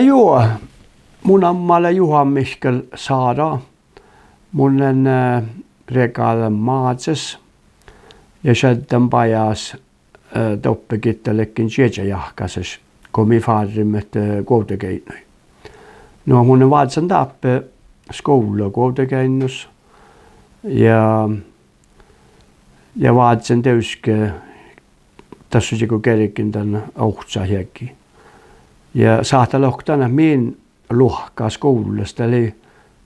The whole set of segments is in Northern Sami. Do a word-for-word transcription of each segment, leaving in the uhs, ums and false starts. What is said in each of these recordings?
Juo, mu namma lea Juhán Mihkkal Sárá. Mun lean, eh, riegádan Mázes ja šaddan bajás, eh, doppe gitta ledjen čiežajahkásaš go mii fárriimet, eh, Guovdageidnui. No mun lean vázzán dáppe skuvlla Guovdageainnus ja, ja vázzán dieđusge dassážii go gergen dan ovccát jagi. Ja sáhttá lohkat dan ahte min luohkká skuvllas dat lei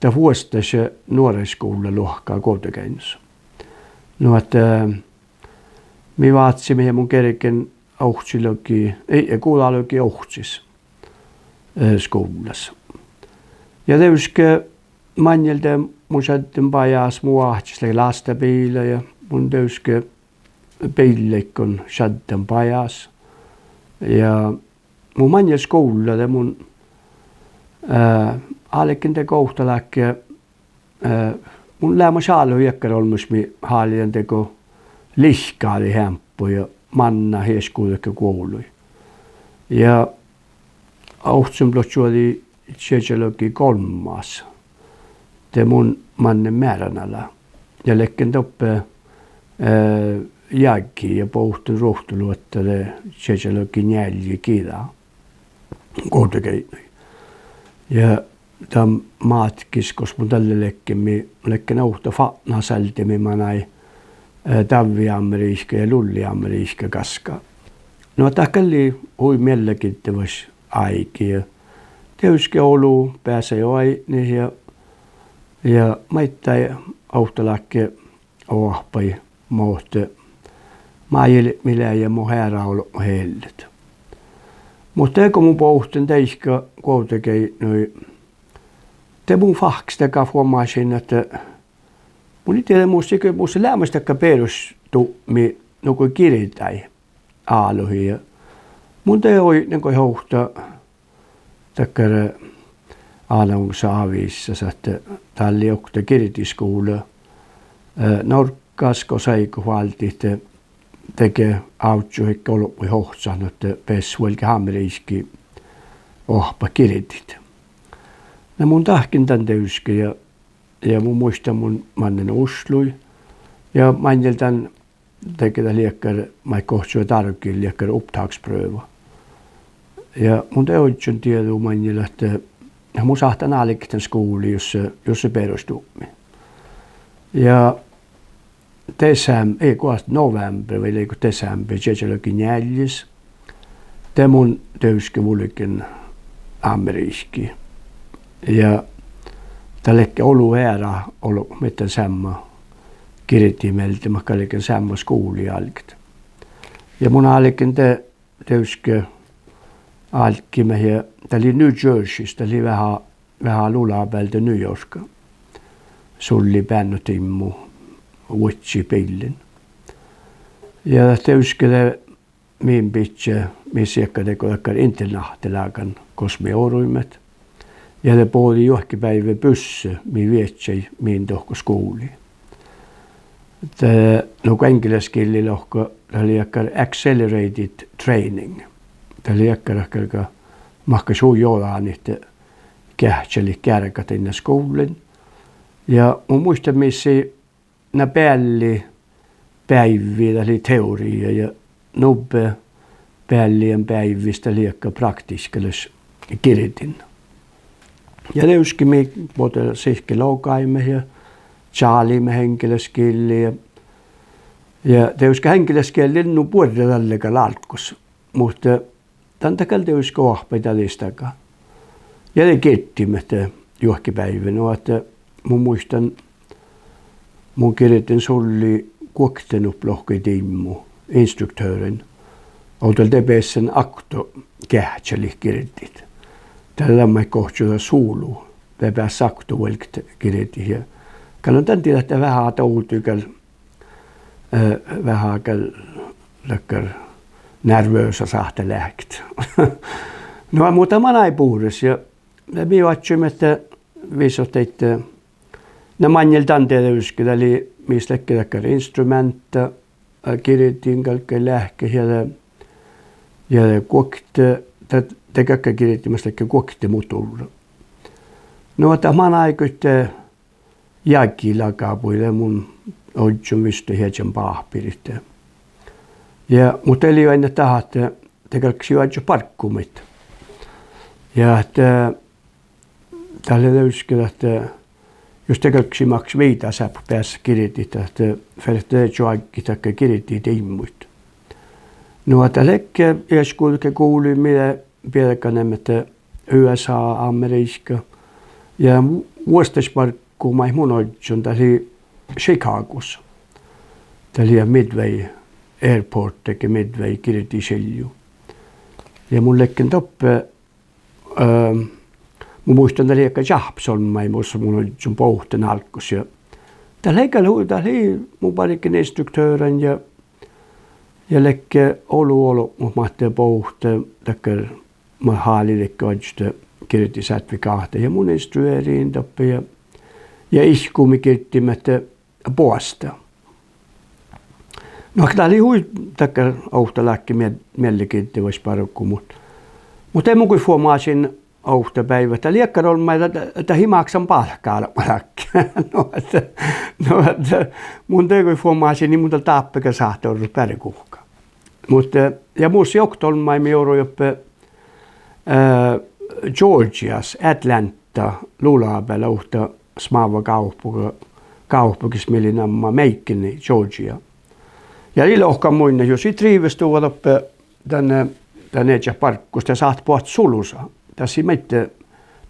dat vuosttaš nuoraidskuvlla luohkká Guovdageainnus. Nu ahte, eh, mii vácciimet ja mun gergen ovccilogi, ii, guđalogi ovccis, eh, skuvllas. Ja dieđusge maŋŋel de mun šadden bajás, mu áhčis lei lástabiila ja mun dieđusge biillaiguin šadden bajás. Ja mun maŋŋel skuvlla de mun, eh, álgen dego ovttaláhkai, eh, mun leamaš álo dakkár olmmoš mii háliidan dego lihkadit eambbo ja mannat iešguđetgo guovlluid. Ja ovccinuppelotčuođi čiežalogi golmmas de mun mannen meara ala ja ledjen doppe, eh, jagi ja bohten ruovttoluotta de čiežalogi njeallje giđa Guovdageidnui. Ja dan mátkkis gos mun dalle ledjen, mii ledjen ovtta fatnasalde mii manai, eh, Davvi-Amerihkka ja Lulli-Amerihkka gaskka. No dat gal lei hui miellagiddevaš áigi ja dieđusge olu beasai oaidnit ja, ja maiddái ovttaláhkai oahpaid mo ahte máilbmi lea ja mo eará olbmot eallit. Muhto dego mun bohten deike Guovdageidnui, de mun fáhkkestaga fuomášin ahte mun in dieđe mus lei, mus lei leamaš dakkár beroštupmi nugo girdi álohii ja mun de oidnen goit ovtta dakkár, eh, álgomus aviissas ahte dalle okta girdiskuvla, eh, Norggas gos áigut váldit dego ávžžuhit olbmuid ohcat nu ahte beassat vuolgit Amerihkkái oahppat girdit. Na mun dahken dan dieđusge ja, ja mun muittán mun mannen Osloi ja maŋŋel dan dego dat lei dakkár maid gohčodárogillii dakkár opptaksprøva. Ja mun de ožžon dieđu maŋŋel ahte, eh, mun sáhtán álgit dan skuvlii jus, jus lea beroštupmi. Ja desem-, ii, goas, november vai leigo desember čiežalogi njealjis, de mun dieđusge vulgen Amerihkkái. Ja dat ledje olu eará olbmot maid dan seamma girdi mielde, mat galgen seamma skuvlii álgit. Ja mun álgen de dieđusge álggiimet ja dat lei New Jerseys, dat lei veahá, veahá lulabealde New Yorka. Sullii beannot diimmu vuodjit biillin. Ja dieđusge de min bidje, mis ledje dego dakkár internáhttalágan gos mii oruimet. Ja de bođii juohke beaivve busse mii viežžai min dohko skuvlii. De nugo eŋgelasgillii lohká dat lei dakkár accelerated training. Dat lei dakkár, dakkár, mahkáš hui ođanit geahččalit geargat dainna skuvllain. Ja mun muittán mis lei na bealli beaivvi dat lei teoriija ja nubbi bealli beaivvis dat lei dakkár praktihkalaš girdin. Ja dieđusge mii boađe sihke logaime ja čáliime eŋgelasgillii ja, ja dieđusge eŋgelasgiella lei nu buorre dalle gal álggos. Muhto dan dat gal dieđusge oahpai dađistaga. Ja de girdiimet de juohke beaivve, nu ahte mun muittán mun girden sullii guoktenuppelokkaid diimmu instruktørain. Ovdal de bessen okta geahččalit girdit. Dat lea dan maid gohčodá solo. De beassat okta vuolgit girdit ja gal don dan dieđát veahá dovdu gal, eh, veahá gal dakkár nervøsa sáhttá leahkit. No muhto manai bures ja, ja mii oaččuimet ahte visot daid, na maŋŋel dan dieđusge dat lei mis ledje dakkár instrumeantta, eh, girdin galggai leahkit ja de, ja de guokte, dat, de galggai girdimis ledje guokte mu durra. Nu ahte manai goit jagi lagabui, de mun ožžon visot iežan báhpiriid. Ja muhto de lei ain dat ahte de galggašii oažžut barggu maid. Ja ahte dat lea dieđusge ahte jus de galggašii máksu viidáseappot beassat girdit, ahte fertet čoaggit dakkár girdidiimmuid. Nu ahte ledje iešguđege guvlui mii bieđganeimmet U S A, Amerihká. Ja vuosttaš barggu maid mun ožžon, dat lei Chicagos. Dat lei Midway Airport dahke Midway girdišillju. Ja mun ledjen doppe, eh, mun muittán dat lei dakkár čáhpes olmmái mus, mun ožžon bohten álggos ja dat lei gal hui, dat lei, mun bargen instruktøran ja, ja ledje olu olbmot mat de bohte dakkár, mat háliidedje oažžut girdisertifikáhta ja mun instruerejin doppe ja, ja ihkkumin girdiimet boastá. No dat lei hui dakkár ovtta láhkai mie-, miellagiddevaš bargu, muhto, muhto de mun goit fuomášin ovtta beaivve ahte dat lei dakkár olmmái dat, dat ii máksán bálkká albma dahke. Nu ahte, nu ahte mun de goit fuomášin, ii mun dal dáppe gal sáhte orrut beare guhká. Muhto, ja mus lei okta olmmái mii orui doppe, eh, Georgias, Atlanta, lulabeale ovtta smávva gávpogis, gávpogis mii lei namma Macon, Georgia. Ja ii lohkan munnje jus ii trives doppe dan, dan iežat barggus, de sáhtát boahtit sulusa. Das ii maid,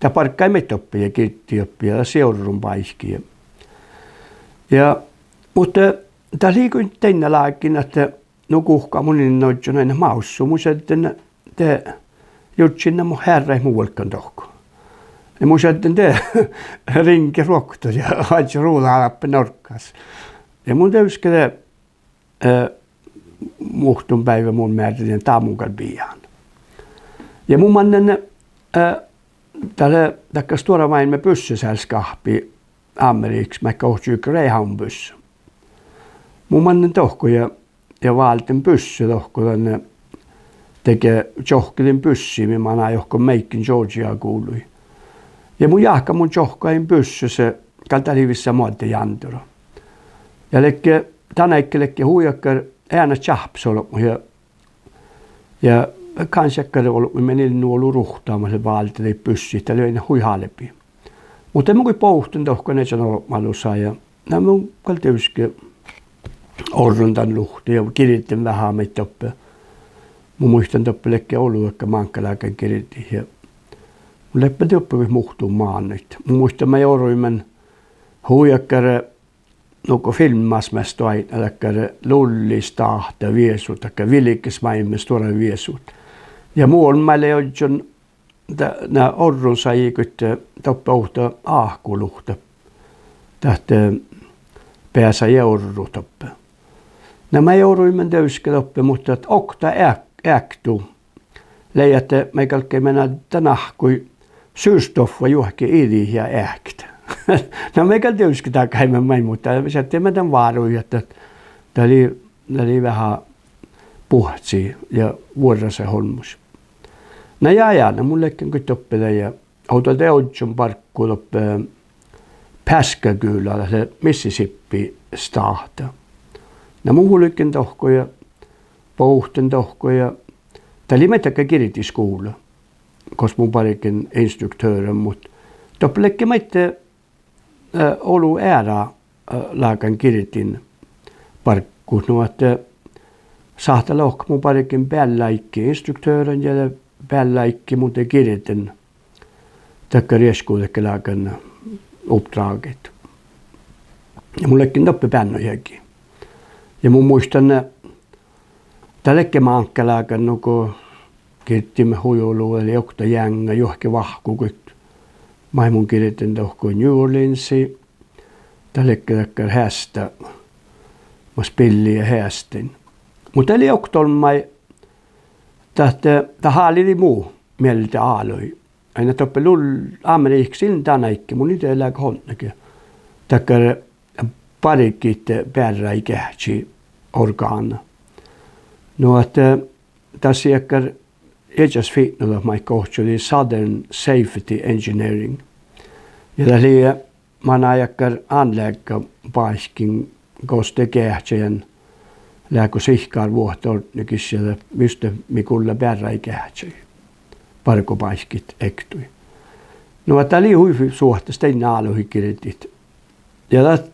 dat barggai maid doppe ja girddii doppe ja das lei orrunbáiki. Ja, muhto dat lei goit dainna lágiin ahte nu guhká mun in ožžon ain mávssut, mun šadden de jurddašin mo hearrái mu vuolggan dohko. Ja mun šadden de riŋget ruoktot ja oažžut ruđa dáppe norggas. Ja mun dieđusge de, eh, muhtun beaivve mun mearridin dat mun gal bijan. Ja mun mannen, eh, dat lea dakkár stuorra máilmmi busseselskahppi Amerihkás, maid gohčodedje Greyhound busse. Mun mannen dohko ja, ja válden busse dohko dan, dahke čohkkedin bussi mii manai dohko Macon, Georgia guvlui. Ja mun jáhkán mun čohkkájin busses, gal dat lei vissa moadde jándora. Ja ledje, dan áigge ledje hui dakkár eanaš čáhpes olbmot ja, ja kanskje dakkár olbmot mii ii lean nu olu ruhtamat, lea válde daid bussiid, dat lei ain hui hálbi. Muhto de mun goit bohten dohko iežan olbmá lusa ja, na mun gal dieđusge orron dan luhtte ja girden veahá maid doppe. Mun muittán doppe ledje olu dakkár máŋggalágan girdit ja mun ledjen doppe goit muhtun mánuid. Mun muittán mii oruimet hui dakkár, nugo filmmas measta oaidná, dakkár lulli stáhta viesut, dakkár vilges máilmmi stuorra viesut. Ja mu olmmái lei ožžon, dat, na orrunsaji goit doppe ovtta áhku luhtte, dat, eh, beasai orrut doppe. Na mii oruimet dieđusge doppe, muhto dat okta eak-, eaktu lei ahte mii galggaimet dan áhkui surstoffa juohke iđit ja eahket. Na mii gal dieđusge dagaimet maid, muhto šattai mii dan váruid ahte dat lei, dat lei veahá buohcci ja vuorrasat olmmoš. Na ja, ja, na mun ledjen goit doppe de ja ovdal de ožžon barggu doppe Pascagoula, dat lea Mississippi stáhta. Na mun vulgen dohko ja bohten dohko ja dat lei maid dakkár girdiskuvla, gos mun bargen instruktøran, muhto doppe ledje maid, eh, olu eará, eh, lágan girdin barggut, nu ahte sáhttá lohkat mun bargen bealleáiggi instruktøran ja de bealleáiggi mun de girden dakkár iešguđege lágan oppdraget. Ja mun ledjen doppe beannot jagi. Ja mun muittán, dat ledje máŋggalágan nugo girdiimet hui olu, dat lei okta jeaŋŋa juohke vahku goit, maid mun girden dohko New Orleansi. Dat ledje dakkár heastá, mas billii ja heastain. Muhto dat lei okta olmmái, dat, dat háliidii mu mielde álo. Ain doppe lul-, Amerihkás in dan áigge, mun in dieđe leago odne ge, dakkár bargit bearráigeahči orgána. Nu ahte das lei dakkár iežas fitnodat maid gohčodii Southern Safety Engineering. Ja dat lei manai dakkár anleggabáikkiin gos de geahččajan leago sihkkarvuohta ortnegis ja de juste mii gullá bearráid geahččaid, bargobáikkiid ektui. Nu ahte dat lei hui suohtas dainna álohii girdit. Ja dat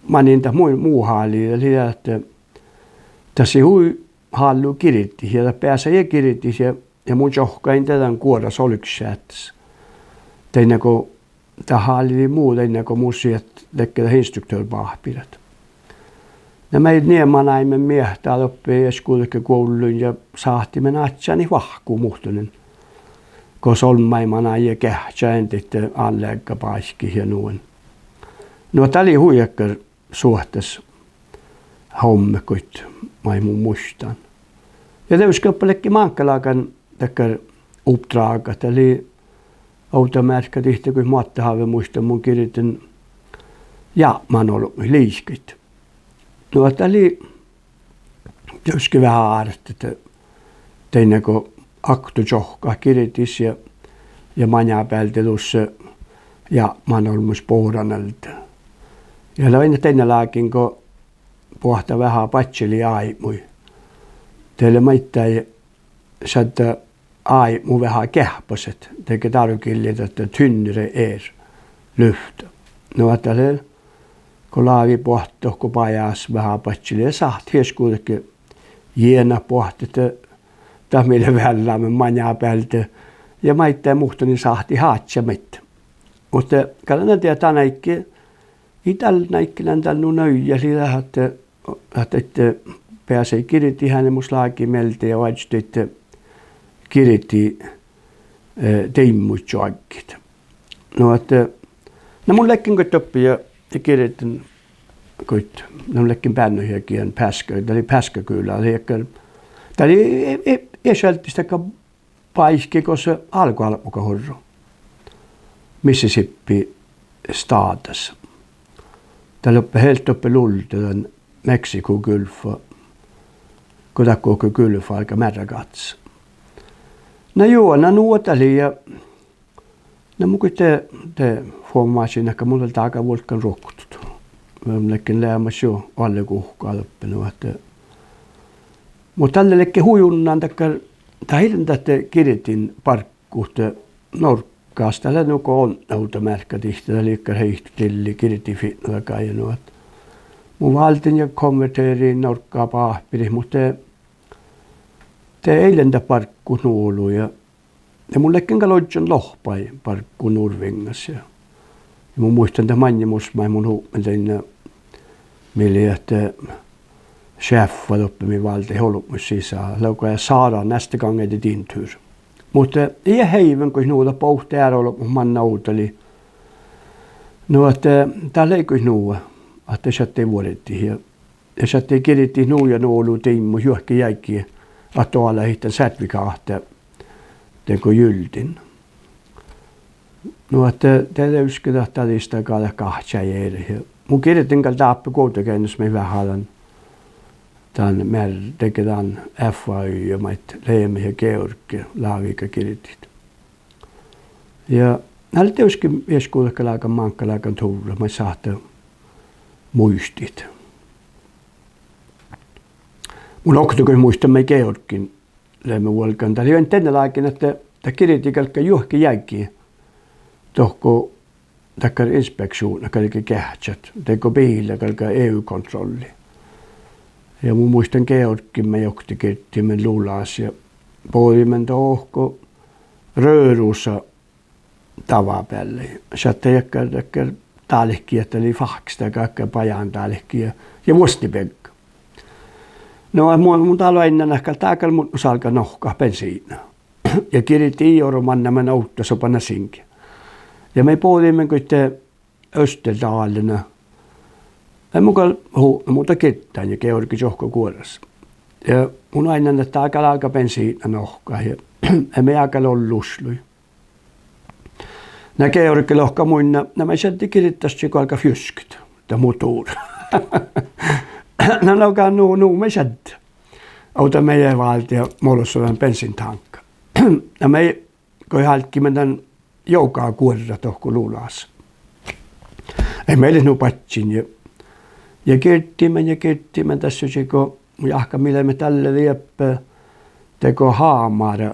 manin dat mu, mu háliidii, dat lei ahte dat sii hui hállu girdit ja dat beasai girdit ja, ja mun čohkkájin de dan guoras olgešeaddus. Dainna go dat háliidii mu, dainna go mus lei ledje dat instruktørbáhpirat. Na mii nie manaimet miehtá doppe iešguđege guovlluin ja sáhtiimet ádjánit vahku muhtumin. Gos olmmái manai ja geahččain dihte anleggabáikkiid ja nu ain. Nu dat lei hui dakkár suohtas hommet goit maid mun muittán. Ja dieđusge doppe ledje máŋggalágan dakkár oppdragat, dat lei ovdamearkka dihte goit mu atte háve muittán, mun girden jápmánolbmuid, liikkaid. Nu ahte dat lei dieđusge veahá ártet, dainna go okto čohkkát girdis ja, ja maŋábealde dussá jápmánolbmuš boran alde. Ja lea ain dainna lágiin go boahtá veahá badjelii áibmui. De lea maiddái šaddá áibmu veahá geahppaset, dego dárogillii dat tynnere er, lyfta. Nu ahte dat lea go lávii boahtit dohko bajás veahá badjelii, sáhttit iešguđege jienat boahtit, dat mii lea veallámin maŋábealde, ja maiddái muhtumin sáhttit ádjá maid. Muhto gal na dieđát, dan áigge, ii dál áigge lean dál nu naujá, lei dat ahte, ahte beasai girdit, han mus lágii mielde ja oažžut daidda girdi, eh, diimmuid čoaggit. Nu ahte, na mun ledjen goit doppe ja, ja girden goit, na mun ledjen beannot jagi dan Pasco, dat lei Pascagoula, dat lei dakkár, dat lei, e-, e-, ieš ealdis dakkár báiki gos álgoálbmogat orru, Mississippi stáhtas. Dat lea doppe, helt doppe lulde dan Mexiko gulfa, go dat guhká gulfa álgá mearragáhtas. Na juo, na nu dat lei ja, na mun goit de, de fuomášin ahte mun dal dága vuolggan ruoktot. Mun ledjen leamaš juo oalle guhká doppe, nu ahte, muhto dalle ledje hui unnán dakkár, dat ii lean dat girdinbarggu, Norggas dat lea nugo ovdamearkka dihte, dat lei dakkár heitodilli girdifitnodaga ja nu ahte mun válden ja konverteren Norgga báhpiriid, muhto de, de ii lean dat barggu nu olu ja, ja mun ledjen gal ožžon lohpai barggu Nordvingas ja, ja mun muittán dat maŋimuš maid mun hupmel dainna, mii lei ahte šeffa doppe, mii váldit olbmuid sisa, lea go: Sara, neste gang er det din tur. Muhto ii heiven goit nu, dat bohte eará olbmot manne ovdalii. Nu ahte dat lei goit nu ahte šattai vuordit ja, ja šattai girdit nu ja nu olu diimmuid juohke jagi ahte doalahit dan sertifikáhtta dego gyldin. Nu ahte de dieđusge dat, dat ista gal gahčai eret ja mun girden gal dáppe Guovdageainnus maid veahá dan, dan mear-, dego dan F A Y ja maid Lemet ja George láviiga girdit. Ja na lea dieđusge iešguđelágan, máŋggalágan tuvrat maid sáhttá muitit. Mun okto goit muittán maid Georgen leame vuolgán, dat lei ain dainna lágiin ahte dat girdi galggai juohke jagi dohko dakkár inspekšuvdna galge geahččat, dego biilla galgá E U-kontrollii. Ja mun muittán Georgen, mii oktii girdiimet lulas ja bođiimet dohko rørusa davábeallái. Šattai dakkár, dakkár dálki ahte lei fáhkkestaga dakkár baján dálki ja, ja vuostibegga. No mun, mun dál oainnán ahte gal dá gal mudno álgá nohkkat bensiidna. Ja girdi ii oro manne man ovddas oba nasiŋgii. Ja mii bođiimet goit Østerdalii. Ja mun gal hu-, mun dat girdán ja George čohkká guoras. Ja mun oainnán ahte dá gal álgá bensiidna nohkkat ja, ja mii gal ollu lušlui. Na George lohká munnje: Na mii šaddet girdet dašše go álgá fjusket dat motora. Na, no gal nu, nu mii šaddet. Ovdal mii válde ja molosodán bensiintáŋka. Na mii go álggiimet dan joga guorrat dohko lulas. Ii mii leat nu badjin ja, ja girdiimet ja girdiimet dassážii go, mu jáhkán mii leimmet dalle dieppe, dego Hámár, eh,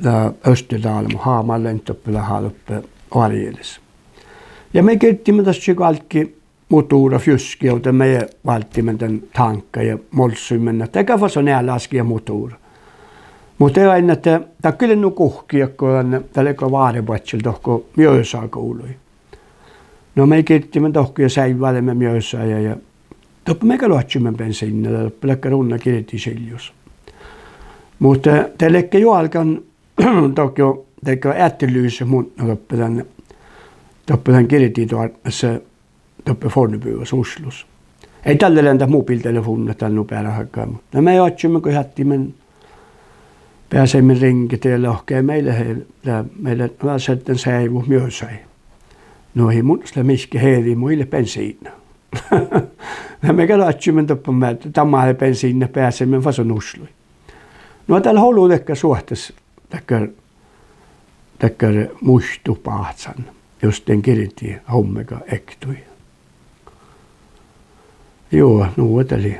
dat Österdal, mu Hámár lea doppe veahá doppe oarjjalis. Ja mii girdiimet dassážii go álggii motora fjuske ovdal, mii válddeimet dan táŋkka ja molssuimet, dat gal fas ealáske ja motora. Muhto de oainnat ahte dat gal lea nu guhkki go dan, dat lea go várebaččel dohko mieža guvlui. No mii girdiimet dohko ja seaivváleimet mieža ja, ja doppe mii gal oaččuimet bensiinna, doppe lea gal unna girdišiljus. Muhto de ledje juo álgán dohko, dego eftirlýset mutnje doppe dan, doppe dan girdidoartnase, doppe Fornebus Oslos. Ii dalle lean dat mobiltelefovdna dal nu beare hággan. Na mii oaččuimet go heattaimet, beasaimet ringet ja lohket: Mii leat, lea, mii leat, lea šadden seaivut miežai. No ii mun leat mihkke eret, mu ii leat bensiidna. Na mii gal oaččuimet doppe, dan mánát bensiidna beasaimet fas Osloi. No dat olu dakkár suohtas, dakkár, dakkár muittu báhcán, jus dan girdi hommága ektui. Juo, nu dat lei.